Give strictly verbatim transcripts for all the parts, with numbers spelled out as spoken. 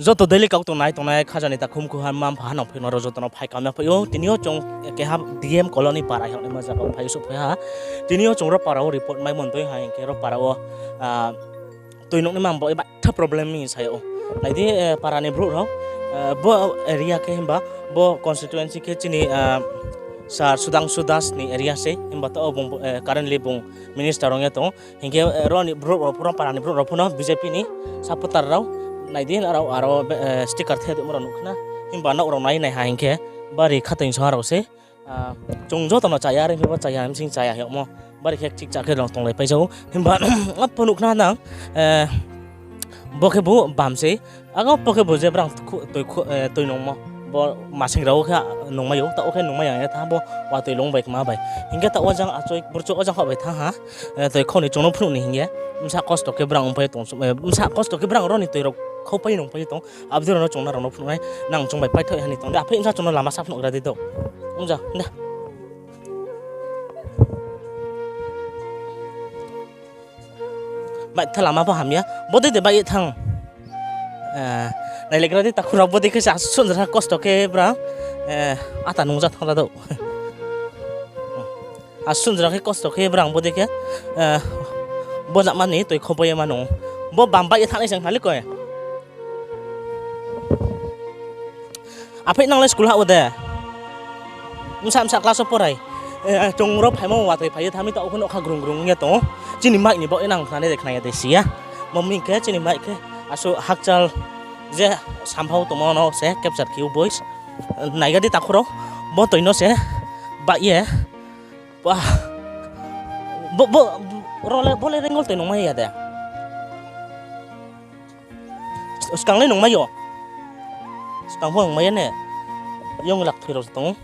Joto daily kau tongnai tongnai khajani takhum khuha mma mpha ha nang phai no ro joto no phai kamya phai ou. Tini yo chung keha D M colony para hing naima zaga wo phai souhphai ha. Tini yo chung ro para wo report maimo dei ha hing khe ro para wo, ah, tui nuh ni mang bo batha problem hing sa yag ou. Nai di, eh, para ni brouh rao, eh, bo area khe himba bo constituency khe chini, ah, Sir Sudhangshu Das ni area se, himba taoh bung, eh, currently bung minister ong ye tong ou. Hing khe, eh, ro ni brouh rao pho, para ni brouh rao pho no B J P ni supporter rao, nai di aro, aro, eh, sticker the demo rao nuh khna. Himba nouh rao nai nai ha hing khe bari khatoi soha rao se. Ah, chung joto no chaya, are phi bo chaya, bsing chaya hingmo. Bari khe chikcha khe rao tonglai pai jao. Himba, abo nuh khna nang, eh, bo khe bo bam se. Ago bo khe bo je brang khu-, tui khu-, eh, tui nungmo. Bo masing rao khe nungmai ou, taoh khe nungmai ya tha bo watoi lung bai kma bai. Hing khe taoh o jang achoi burchouh o jang kha bai thanng ha, eh, toi khau ni chung no phnuh ni hing ye. Bsa kosto khe brang ongpai tong, eh, bsa kosto khe brang ro ni toi rao khaupai nungpai tong. Abo dei rao no chung nrao no phnuh nai, nang chung bai paithaoh ha ni tong de. Aphe bsa chung no lama sa phnuh gra di do. Ongja, de. Bai tha lama pho hamya. Bodei de bai ye thanng. Eh, nailaigra di takhu rao bodei khe se asuh jora kosto khe brang, eh, ata nungja thanng ra dou. Asuh jora khe kosto khe brang bodei khe, eh, bo jama ni toi khaupai ye ma nung. Bo bam bai ye thanng nai se khna le koi. Aphe nang le school hah wo de? Bsa bsa class wo porai. Eh, chung ro phaimo watoi phai ye tha mi taoh pho nouh kha grung grung ong ye tong ou. Chini mic ni baoh ye nang khna nai de khna ya de si ya. Bo mi khe chini mic khe asuh hakchal je samphao tongmo no se capture khe ou voice. Naiga di takhu rao. Bo toi no se bai ye. Ba. Bo, bo, ro le, bo le Rengol toi nungmai ya de? Skang le nungmai yo. Skang pho nungmai ya ne. Yong lak thoi rao se tong ou.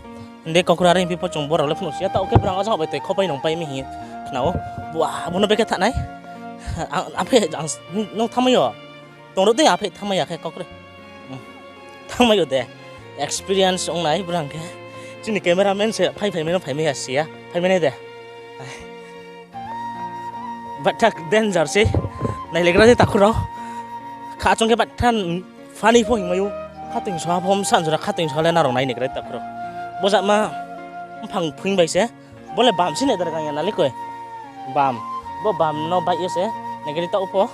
Hing de kaukra are hing phi pho chung bo rao le phnuh si ya. Taoh khe brang o jang bai toi khaupai nungpai mi hing ye khna ou. Ba, bo no bekhe thanng nai. Ang, aphe, ang, nung thanngmai yo. Tong ro de aphe thanngmai ya khe kaukra. Thanngmai yo de. Experience ong nai brang khe. Chini cameraman se phai phaimai no phaimai ya si ya. Phaimai nai de. Batha danger se. Nailaigra di takhu rao. Kha chung khe batha funny pho hingmai ou. Khatoi soha pho bsa jora khatoi soha le nrao nai naigra di takhu rao. Bo jama mphang phuing bai se. Bo le bam si nai dara kang ya na le koi. Bam. Bo bam no bai ye se. Naigra di taoh pho.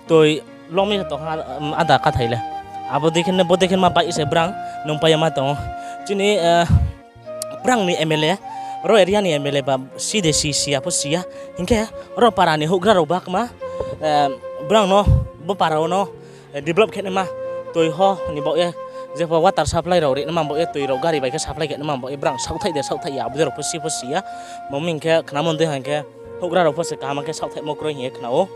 Toi lom ye tong ha, um, ada kathai le. Abo dei khe, bodei khe ma bai se brang nungpai ya ma tong ou. Chini, eh, brang ni M L A, ro area ni M L A ba si de si, si ya pho si ya. Hing khe ro para ni houhgra rao ba kma, eh, brang no, bo para wo no, eh, develop khe naima. Toi ho ni baoh ye, jepho water supply rao ri naima baoh ye, toi rao gari bai khe supply khe naima baoh ye, brang saohthaih de saohthaih ya, abo dei rao pho si pho si ya. Bo mi hing khe khnamo dei ha hing khe, houhgra rao pho se kaham khe saohthaihmo kroi hing ye khna ou.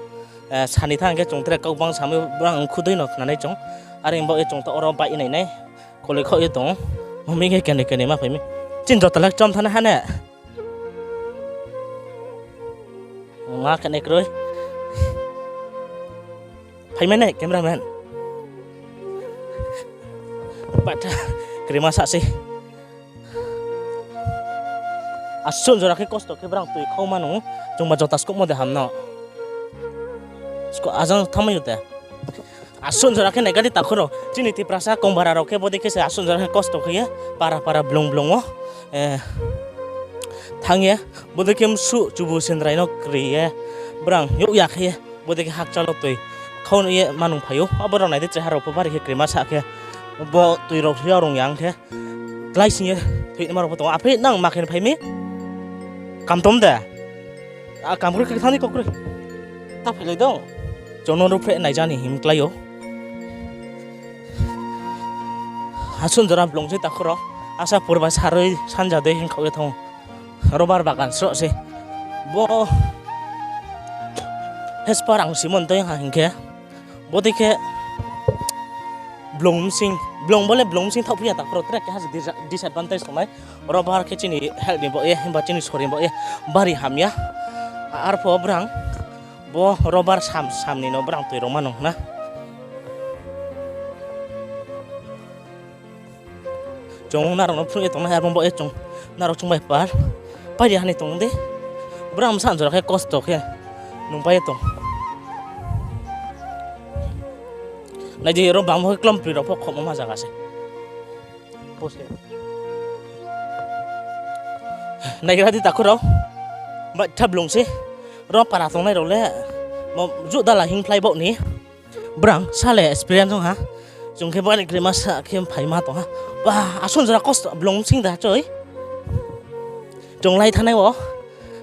Eh, sani thanng khe chung tre kau bang sami brang khudei no khnanai chung. Are baoh ye chung taoh oro bai nai nai. Kholoi khaoh ye tong ou. Bo mi khe keni keni ma phai mi. Chini joto le chom thanng nai ha ne. Ma khe nai kroi. Phaimai nai cameraman. Batha krima sa sei. Asuh jora khe kosto khe brang toi khau ma nung, chungba jota skouhmo de ham no. Sko ajang thanngmai yo de. Asuh jora khe naiga di takhu rao. Chini Tiprasa kongbara rao khe bodei khe se asuh jora khe kosto khe ye para para blung blung wo, eh, thanng ye. Bodei khe msuh chubu sendrai no kri ye brang youh ya khe ye. Bodei khe hakchal wo toi khau ye ma nung phai ou. Abo rao nai di cheha rao pho bari khe krima sa khe. Bo toi rao thoi ya rung yang khe. Klái sing ye thoi naima rao pho tong ou. Aphe nang ma khe phai mi? Kam tom de? A, kam kroi khe thanng ni kau kroi. Ta phailai dong. Chung no ruhphreh naija ni him klái ou. Asuh jora blung se takhu rao. Asa purba saroi sanja dei hing khaoh ye thanng ou. Rubber bagan sroh se. Bo hespa rang simon toi ha hing khe. Bodei khe blung bsing, blung bo le blung bsing thaoh phi ya takhu rao tre keha se disa-, disadvantage tongnai. Rubber khe chini health ni baoh ye, himba chini sori ni baoh ye bari hamya. Arpho brang bo rubber sam, sam ni no brang toi rao ma nung na. Chung nrao no phnuh ye tongnai, abo baoh ye chung nrao chung bai par pai ri ha ni tong di. Brang bsa jora khe kosto khe nungpai ye tong. Nai di, ro bangmo khe klompi rao pho khomo ma zaga se. Bo se. Naigra di takhu rao. Baitha blung se. Ro para tongnai rao le. Mo juh dala hing phlai baoh ni. Brang, sa le experience ong ha. Chung khe bari krima sa khe phaima tong ha. Ba, ason jora kosto blung sing da choi. Chung lai thanai wo.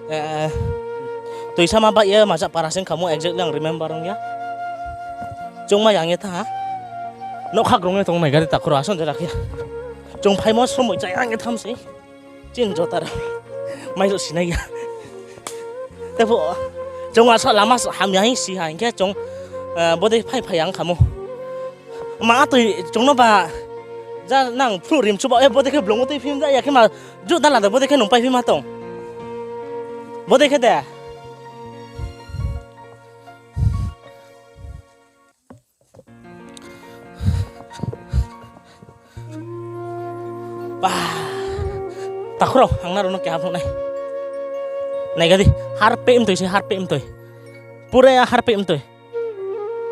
Eh, toisa ma bai ye maja para sing khamu exactly ang remember ong ya. Chung ma yang ye tha ha. Nokha grong ye tong nai gari takhu rao ason jora khe. Chung phaimo somoi chaya ang ye tham se. Chin jota rao. Mai rao sinai ya. Tebo, chung asa lama sa hamya hing si ha, hing khe chung, eh, bodei phai phai ang khamu. Ma atoi chung no ba, ja nang phru rim chuba, eh, bodei khe blung tei phim ja, ya khe ma, ju dala de bodei khe nung pai phim ma tong. Bodei khe de. Ba. Takhu rao, ang nrao no keha phnuh nai. Nai ga di, harpe mtoi se, harpe mtoi. Pura ya harpe mtoi.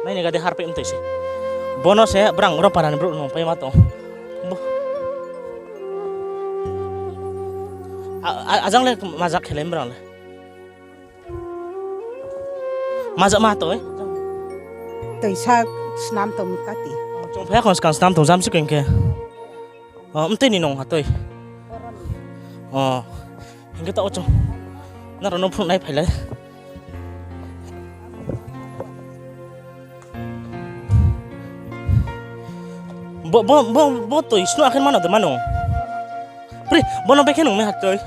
Nai nai ga di, harpe mtoi se. Bono se brang ro para ni brouh nung pai ma tong. Bo. A, a, ajang le maja khelai brang le. Maja ma toi? Toisa snam tong kati. Chung phai khon skang snam tong jam si keng khe. O, mtoi ni nung ha toi. O, hing khe ta o chung. Nrao no phnuh nai phai le. Bo, bo, bo, bo toi snuh akhe mano de mano. Pri, bono bekhe nung me ha toi.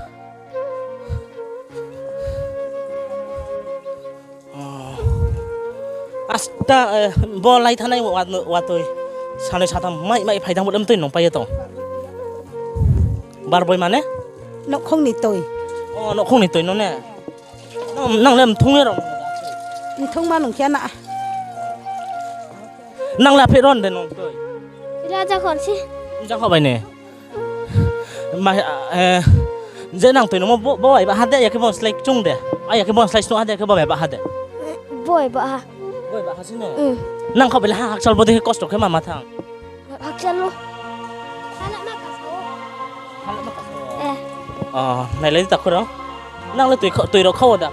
Asta, eh, bo lai thanai wa, watoi. Sanai satham mai, mai phai thang bo le mtoi nung pai ye tong. Bar boi mane? Nouhkhong ni toi. O, nouhkhong ni toi no ne? Nang, nang le mthung ye rao? Mthung ma nung khe na. Nang le aphe ron de nung toi? Raja khon si. Raja khon bai ne? Ma, eh, je nang toi no mo bo, bo bai ba ha de, ya khe bo slái chung de. A ya khe bo slái snuh ha de, ya khe bo bai ba ha de. Bo bai ba ha. Bo bai ba ha si ne? Mm. Nang kho bai le ha hakchal bo de khe kosto khe ma ma thang. Hakchal lo. Hala ma ka sao. Hala ma ka sao. Eh. O, nai lai di takhu rao. Nang le toi kho, toi rao khao da.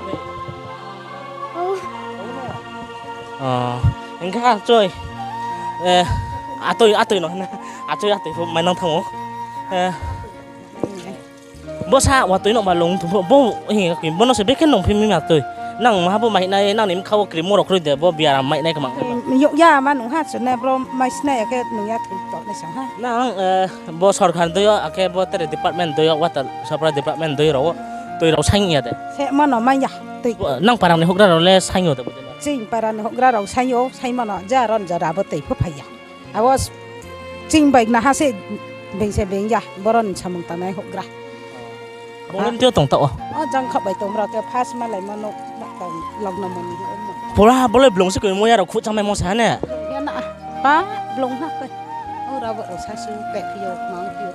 O. O. Hing khe ha choi. Eh, atoi, atoi no na. Atoi, atoi pho mai nang thang o. Eh. Bo sa watoi no ma lung thung pho, bo hing khe bo no se bekhe nung phi mi ma toi. Nang ma bo mai nai, nang ni mkha wo krimo rao kroi de, bo biaram mai nai kma. Yo ya ma nung ha, chunai bro mai sinai ya khe nung ya thoi to nai sang ha. Nang, eh, bo sorkar doi yo, akhe bo tere department doi yo, water supply department doi rao, toi rao saing ya de. Se ma no mai ya, toi. Bo, nang para ni houhgra rao le saing yo de bo de. Ching para ni houhgra rao saing yo, saing ma no, ja ron jora bo toi pho phai ya. Abo s-, ching bai na ha se, being se being ya, boro ni samung tangnai houhgra. Bung le mtui yo tong ta o? O, jang khaoh bai tong bro, khe first malai ma nouh, ma tong, log no mani. Pura, bo le blung se koi mo ya rao khuh changmai mo sa ne? Ya na, pa, blung na koi. O, rao bo rao sa su, pe phi yo, mang phi yo.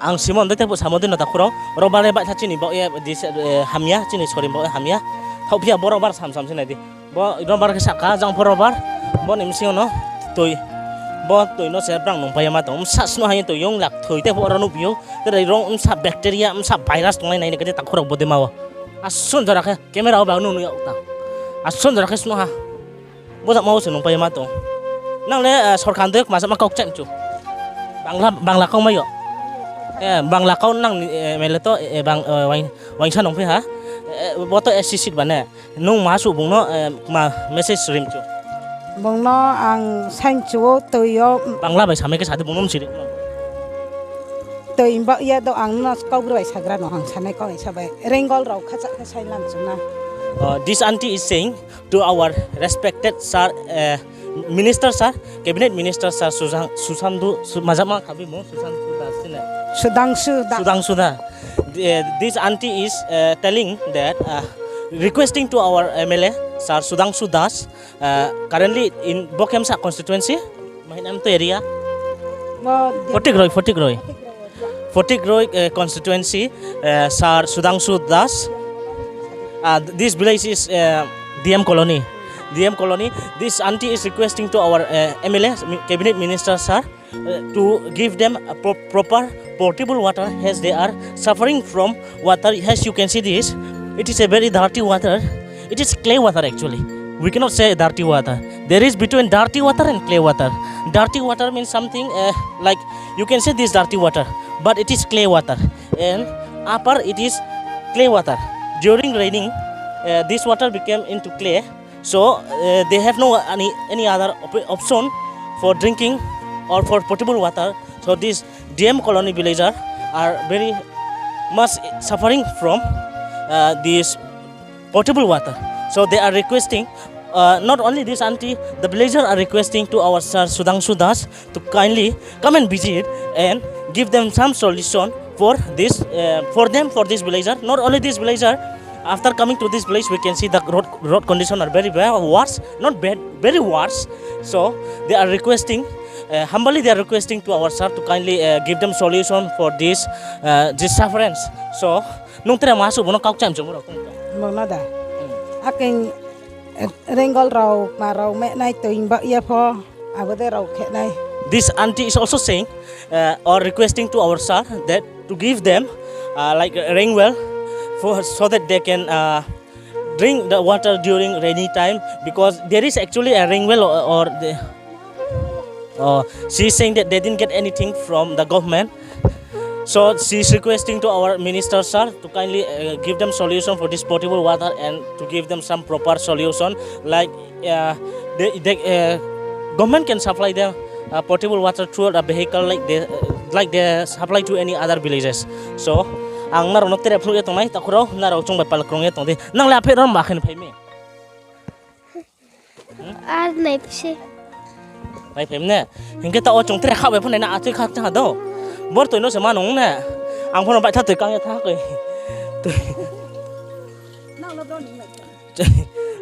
Ang simon de te bo samo de no takhu rao, rao ba le baitha chini baoh ye, dis, eh, hamya, chini sorim baoh ye hamya. Thaoh phi ya bo rao bar sam sam se nai di. Bo robar khe sahka, jang pho robar. Bo ni bsing yo no toi. Bo toi no se brang nung pai ye ma tong. Bsa snuh ha ye toi yong lak thoi te pho ro nuh phi ou. Tere rong bsa bacteria, bsa virus tongnai nai ni khe takhu rao bo de ma wo. Ason jora khe camera wo ba nuh nuh yag ta. Ason jora khe snuh ha. Bo jama wo se nung pai ye ma tong. Nang le, eh, sorkar doi kma sama kau kchaih mchu. Bangla, Bangla kau mai yo. Eh, Bangla kau nang ni, eh, M L A to, eh, bang, eh, waing, waingsa nung phi ha. Eh, bo to S C seat ba ne. Nung ma suh bung no, eh, ma message rim chu? Bung no ang saing chu ou toi yo. Bangla bai samai khe sa di bung no msiri. Toi ba ya do ang no kau bai sagra no ang sanai kau sa bai. Rengol rao khacha khe saing lang chu na. Uh, this aunty is saying to our respected sir, uh, minister sir, cabinet minister sir, Susan-, Susandu, Su-, majama khabi mo, Susandu Das sini. Sudangsu Das. Sudangsu Das. The, this aunty is, uh, telling that, uh, requesting to our M L A, Sir Sudangsu Das, uh, currently in Bokemsa constituency, mahinam to area? Bo Photikroi, Photikroi. Photikroi, yeah. Photikroi, uh, constituency, uh, Sir Sudangsu Das. Uh, this village is, uh, D M Colony. D M Colony. This aunty is requesting to our, uh, M L A, mi-, cabinet minister sir, uh, to give them a pro-, proper potable water as they are suffering from water. As you can see this, it is a very dirty water. It is clay water actually. We cannot say dirty water. There is between dirty water and clay water. Dirty water means something, uh, like, you can say this dirty water, but it is clay water. And upper it is clay water. During raining, uh, this water became into clay. So, uh, they have no any, any other op-, option for drinking or for potable water. So this D M Colony villager are very much suffering from, uh, this potable water. So they are requesting, uh, not only this aunty, the villager are requesting to our sir Sudhangshu Das to kindly come and visit and give them some solution for this, uh, for them, for this villager. Not only this villager, after coming to this village, we can see the road, road condition are very bad, worse, not bad, very worse. So they are requesting, uh, humbly they are requesting to our sir to kindly, uh, give them solution for this, uh, this sufferance. So, nung tre ma suh bono kau kcham chong rao tong tong. Bono da. Hmm. Akeng, eh, renggol rao, ma rao, me nai toi ba ye pho, abo de rao khe nai. This aunty is also saying, uh, or requesting to our sir that to give them, uh, like, a rain well for, so that they can, uh, drink the water during rainy time, because there is actually a rain well or, or the, uh, she is saying that they didn't get anything from the government. So she is requesting to our minister sir to kindly, uh, give them solution for this potable water and to give them some proper solution, like, uh, they, they, uh, government can supply them, uh, potable water through a vehicle like they, uh, like they supply to any other villages. So ang nrao no tere phnuh ye tongnai, takhu rao nrao chung bai pal krung ye tong di. Nang le aphe rom ba khe ni phai mi? Ar nai pise. Nai phai ne. Hing khe ta o chung tere kha bai phunai na atui khak cha do. Bor toi no se ma nung ne. Ang pho no bai tha toi kang ye tha koi. Toi.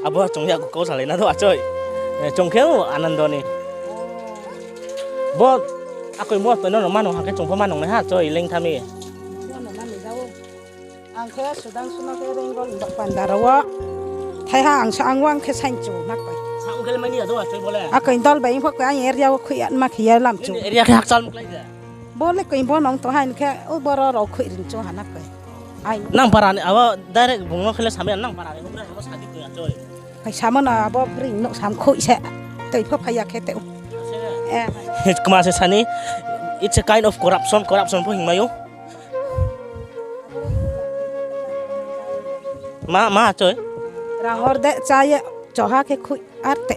Abo chung ya kau salai na do achoi. Eh, chung khe o Anando ni. Bo akoi bo toi no no ma nung ha khe chung pho ma nung nai ha choi leng tha mi. Ang khe Sudhangshu no khe renggol ni ba panda rao wo. Thai ha ang sa ang wang khe saing chu na koi. Sa ang khe le mai ni ya do achoi bo le. Akoi dol bai pho koi ang area wo khui ya ma khe ya lam chu. Nini area khe hakchal muklai de. Bo le koi bo nong tong ha hing khe o boro rao khui ring chu ha na koi. Ai. Nang para ni abo direct bung no khe le samai ya nang para ni bung no sa di koi achoi. Phai samo na abo bring no sam khui se. Toi pho phai ya khe te. Eh. Kma se sani, it's a kind of corruption, corruption pho hingmai ou. Ma, ma, choi. Rang or de cha ye, choha khe khui ar te.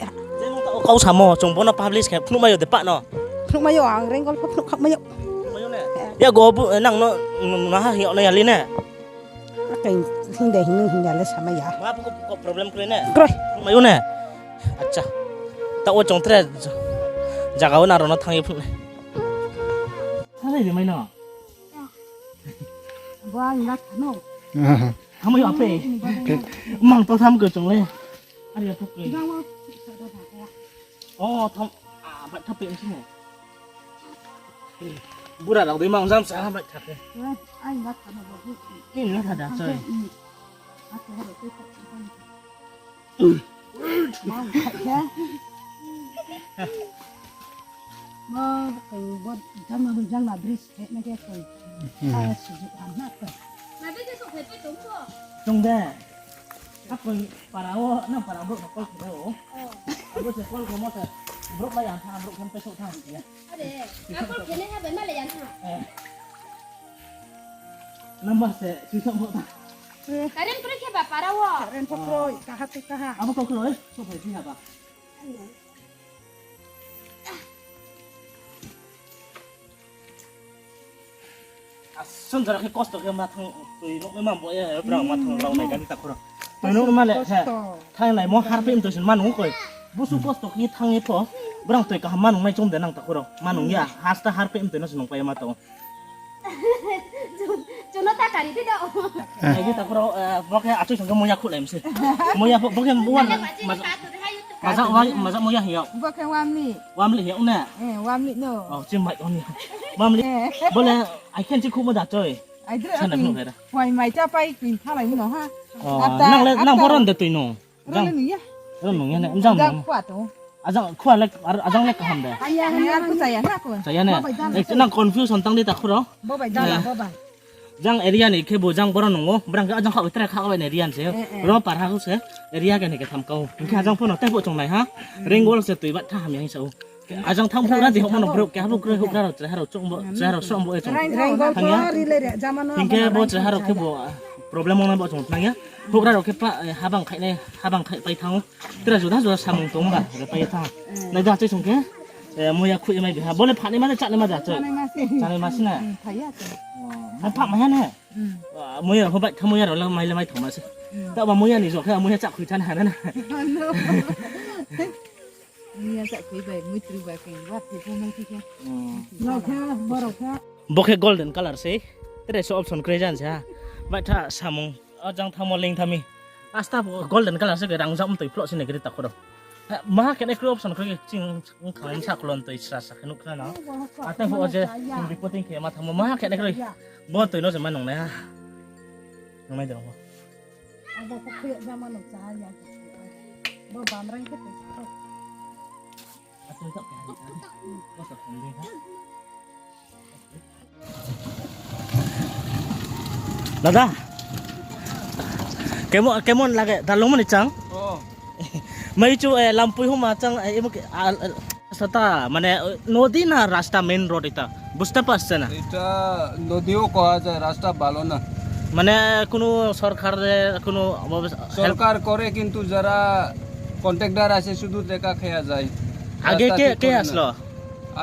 Kau samo, chung bono publish khe phnuh mai ou de pa no. Phnuh mai ou, ang renggol pho phnuh kha mai ou. Phnuh mai ou ne? Eh. Ya go bu, nang no, naha hing yag nai ya le ne? Akeng hing de hing hing ya le samai ya. Ma bu ko, ko problem kroi ne? Kroi. Phnuh mai ou ne? Acha. Ta o chung tre jaga o nrao no thanng ye phnuh nai. Thanng nai de mai no? Bo ang la thano. Thanng mai ou ape. Mang to tham ko chung le. Ari ya thok le. O tham, a, bai tha pe sini. Bura rao dei mang jam sa bai tha pe. Ai, bai tha na bo. Ni na tha da choi. Mang tha ya. Ma, koi bo jang na, jang na bridge khe na khe koi. Hmm. Ai, sujuk ham na koi. Chung de. Akoi para wo, nang para brouh no call khe o. Abo se call khe mo se. Brouh lai yang tha, brouh khe pe souh tha ya. Are, ang call khe nai ha bai ma lai yang tha. Eh. Number se switch off tha. Current kroi khe ba para wo. Current pho kroi, kaha tei kaha. Abo call khe lo, eh, souh phai phi ha ba. Ason jora khe kosto khe ma thang, toi nuh ma bo ye, brang ma thang rao nai gani takhu rao. Toi nuh ma le, he, thang nai mo harpeh mtoi sin ma nung koi. Busu kosto khe thang ye pho, brang toi kaham ma nung nai chom de nang takhu rao. Ma nung ya, hasta harpeh mtoi no se nung pai ma tong. Chung no ta kari di do. Ai di takhu rao, eh, bo khe achoi song khe moya khuh lai mse. Moya bo, bo khe wan, maja, maja moya hing yag. Bo khe wamli. Wamli hing yag ne? Eh, wamli no. Oh, chim mai oni. Wamli. Eh. Bo le, ai khen chi khuh mo da choi. Ai dre, sana ai khuh da. Wai mai cha pai khin thalai no ha. Oh, nang le, nang boron de toi no. Role ni ya. Ro nung ya ne, jang nung. Ajang khua le, ar-, ajang le kaham de. Aya, aya, aku chaya na aku. Chaya ne. Bo bai dala. Ek nang confusion tang di takhu rao. Bo bai dala, bo bai. Jang area ni khe bo jang boro nung o, brang khe ajang kha bai tre kha bai ni area ni se. Eh, eh. Ro par ha se, area khe ni khe tham kau. Hing khe ajang pho no tei bo chung nai ha. Hmm. Ring wall se tui bat tha hamya hing sa o. Ajang thang phruh ra di hokma no brouh, keha bo kroi houhgra rao, chrai ha rao chong bo, chrai ha rao srong bo e chung. Rang, rang, thang ya. Hing khe bo chrai ha rao khe bo, ah, problem ong nai bo chung thang ya. Houhgra rao khe pa, eh, habang khai nai, habang khai pai thang o. Tira juda juda samung tong ba, re pai thang. Nai da chai sung khe, eh, muya khui mai biha. Bo le phanai ma de, chánai ma de, chai. Chánai ma si na. Hmm, phai ya, chai. Oh, ma pha ma ya ne. Hmm. Ah, muya ho bai, tha muya rao le mai le mai thang ma se. Hmm. Ta ba muya ni jo khe, muya chá khui chánai ha na na. Oh, no. Muya chá khui bai, muitrui bai, khe, wa, khui pho mai khe khe. Hmm. Rao khe, bo rao khe. Bo khe golden colour se. Tere so option kre jan se ha. Bai tha samung. O jang thamo ling thami. Asta bo golden colour se khe rang jam toi phlok se ne kri takhu rao. Ha, maha khe ne kri option kri ching thang sa klon toi sra sa khe nuk khna na. Ate bo je reporting khe ma thamo maha khe ne kri. Bo toi no je ma nung nai ha. Nung nai de bo. Abo khe khuya jama no cha ya. Bo bamrang khe tei. Ate tak khe ha. Bo sa thang de ha. Dada, kemo-, kemon lage? Dalung mani chang? Oh. Mai chu, eh, lampui homa chang, eh, emo ke, ah, ah, rasta ta, mane, eh, nodi na rasta main road eta? বুঝতে পারছে না? এটা নদীও কওয়া যায়, রাস্তা ভালো না। মানে, কোনো সরকারে কোনো অবস্থা help সরকার করে, কিন্তু যারা কন্ট্রাক্টর আছে, শুধু দেখা খেয়া যায়। আগে রাস্তা কে, ঠিক কে করে না। আসলো?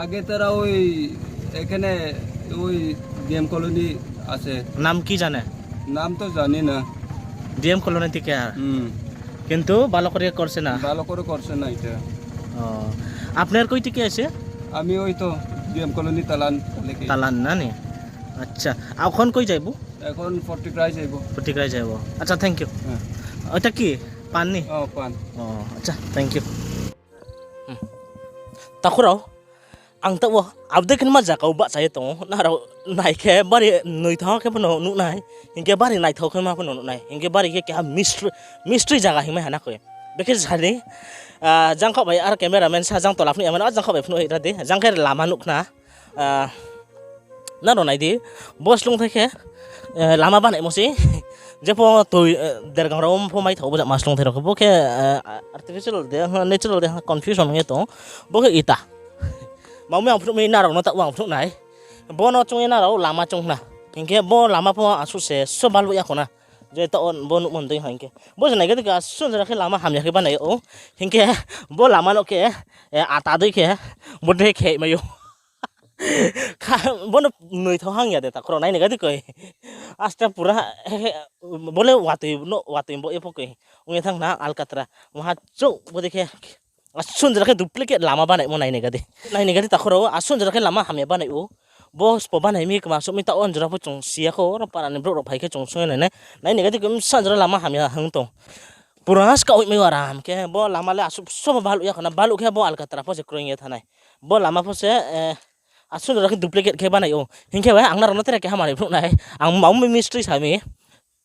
আগে তারা ওই এখানে ওই ডিএম কলোনি আছে। নাম কি জানে? নাম তো জানি না। ডিএম কলোনি থেকে আর? হুম। কিন্তু ভালো করে করছে না? ভালো করে করছে না এটা। ও, আপনার কই থেকে আছে? আমি ওই তো ডিএম কলোনি তালান লেকে। তালান না নি? আচ্ছা, এখন কই যাইব? এখন ফটিকরায় যাইব। ফটিকরায় যাইব। আচ্ছা, thank you। হ্যাঁ। ওটা কি? পান নি? ও, পান। ও, আচ্ছা, thank you। Hmm. Takhu rao, ang taoh wo, abo dei khe ma zaga wo bahcha ye tong ou, nrao nai khe bari noithao khe pho no nuh nai, hing khe bari naithao khe ma pho no nuh nai, hing khe bari khe keha mystery, mystery zaga hingmai ha na khe. Bekhe sani, ah, jangkhaoh bai ar cameraman sa jang tola phnuh ya mano, jangkhaoh bai phnuh ra di, jang khe lama nuh khna. Ah, nrao nai di, bo slung thai khe, eh, lama banaimo se, jepho toi, eh, dergang rao pho maithao bo jama slung thai rao khe, bo khe, eh, artificial de, natural de, confusion ong ye tong, bo khe ita. Mami ang phnuh mi nrao no taoh wo ang phnuh nai, bo no choung ye nrao lama choung khna, hing khe bo lama pho asuh se so baluh ya kho na, je taoh wo bo nuhmo dei ha hing khe. Bo se nai khe dei khe asuh jora khe lama hamya khe banai ou, hing khe bo lama no khe, eh, ata dei khe, bo dei khe mai ou. Kha, bo no noithao hang ya de takhu rao, nai ni ga di koi. Asta pura, bo le watoi no, watoi bo ye pho koi. Ong ye thanng na alkatra. Maha chouh bo dei khe. Asuh jora khe duplicate lama banaimo nai ni ga di. Nai ni ga di takhu rao, asuh jora khe lama hamya banai ou. Bo sbo banai mi kma suh mi taoh wo jora pho chung si ya kho, oro para ni brouh rao phai khe chung sung ye nai nai. Nai ni ga di khe bsa jora lama hamya hang tong. Pura skaoih mai ou aram khe, bo lama le asuh so baluh ya kho na, baluh khe bo alkatra pho se kroing ye thanng nai. Bo lama pho se, eh, asuh jora khe duplicate khe banai ou. Hing khe bai ang nrao no tere keha manoi phnuh nai. Ang mami mystery sa mi.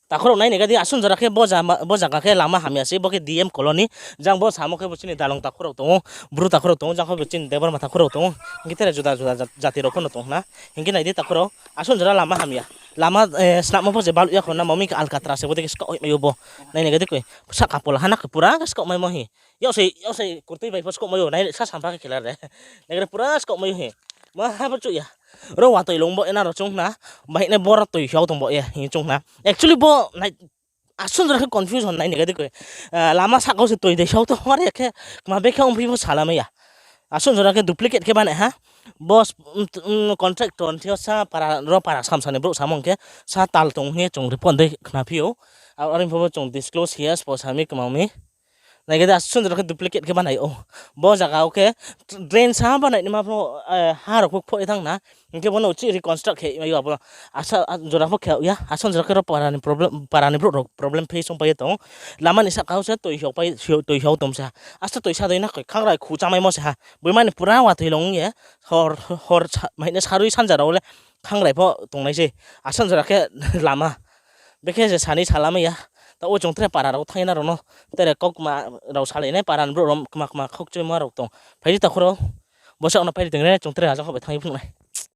Takhu rao nai ni ga di asuh jora khe bo jama, bo zaga khe lama hamya se, bo khe D M colony. Jang bo samo khe bo chini dalong takhu rao tong ou, bru takhu rao tong ou, jang khe bo chini Debbarma takhu rao tong ou. Hing khe tere juda juda jat-, jati rao pho no tong na. Hing khe nai di takhu rao, asuh jora lama hamya. Lama, eh, snapmo pho se baluh ya kho na, mami khe alkatra se bo dei khe skaoih mai ou bo. Nai ni ga di koi, sahka pola ha na khe pura khe skaoh maimo hi. Yak se, yak se kurtui bai pho skaoh mai ou, nai sa sampha khe khela re. Nai khe pura skaoh mai ou hi. Ma ha pho chuh ya. Ro watoi lung bo ye nrao choung khna, baihkhna boro toi hiao tong bo ye, hing choung khna. Actually bo nai, asuh jora khe confusion nai ni ga di koi. Ah, lama sahka wo se toi dei hiao tong, are khe kma bekhe ongphi pho salamai ya. Asuh jora khe duplicate khe banai ha. Bo s-, um, um, contractor ni thing yo sa para, ro para samsa ni brouh samung khe sa tal tong hing ye chung report dei khnaphi ou. Aro ni pho bo chung disclose khe ya, sbo sami kma mi. Nai khe de, asuh jora khe duplicate khe banai ou. Bo zaga wo khe drain sa banai naima pho, eh, ha rao pho kphoh ye thanng na. Hing khe bo no uchih reconstruct khe mai ou abo. Asuh, ah, jora pho khe ya, asuh jora khe ro para ni problem, para ni brouh rao problem face ong pai ye tong. Lama ni sahka wo se toi hiao pai, toi hiao tong se ha. Asuh toi sa dei na koi, khangrai khu chámaimo se ha. Boima ni pura watoi lung ye, hor, hor sa-, mai ni sarui sanja rao le khangrai pho tongnai se. Asuh jora khe lama. Bekhe se sani salamai ya. Taoh wo chung tre para rao thanng ye nrao no, tere kaukma rao salai nai, para ni brouh rao kma kma khaukchoimo rao tong. Phai di takhu rao, bo saoh no phai di tong re, chung tre ajang khaoh bai thanng ye phnuh nai.